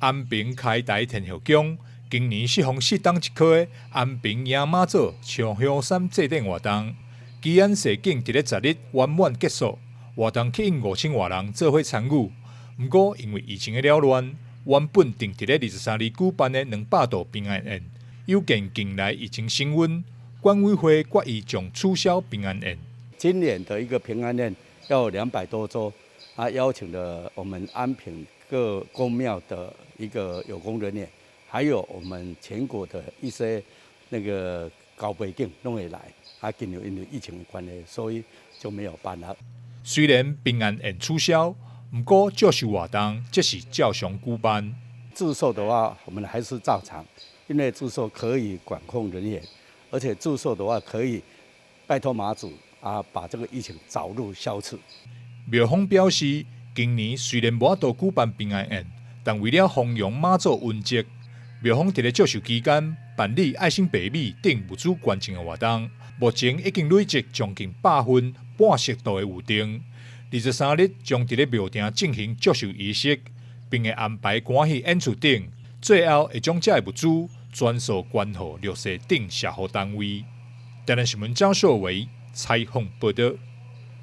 安平開台天后宮今年適逢四冬一顆的安平迎媽祖上香山祭典活動，祈安踅景佇咧10日圓滿結束，活動吸引5000外人做伙參與。毋過因為疫情的擾亂，原本定佇咧23日舉辦的200道平安宴，有見近來疫情升溫，管委會決議將取消平安宴。今年的一個平安宴要200多桌，啊，邀請了我們安平各宮廟的一個有功人員，還有我們全國的一些那個高背景攏會來，啊，今年因為疫情的關係，所以就沒有辦了。雖然平安宴取消，毋過祝壽活動則是照常舉辦。祝壽的話，我們還是照常，因為祝壽可以管控人員，而且祝壽的話可以拜託媽祖啊，把這個疫情早日消除。廟方表示，今年雖然無法度舉辦平安宴，但為了弘揚媽祖恩澤，廟方佇咧祝壽期間辦理愛心白米等物資捐贈的活動，目前已經累積將近100份半熟度的預定。23日將佇咧廟埕進行祝壽儀式，並會安排歌戲演出等，最後會將這个物資全數捐予弱勢等社福單位。台南新聞張碩維採訪報導。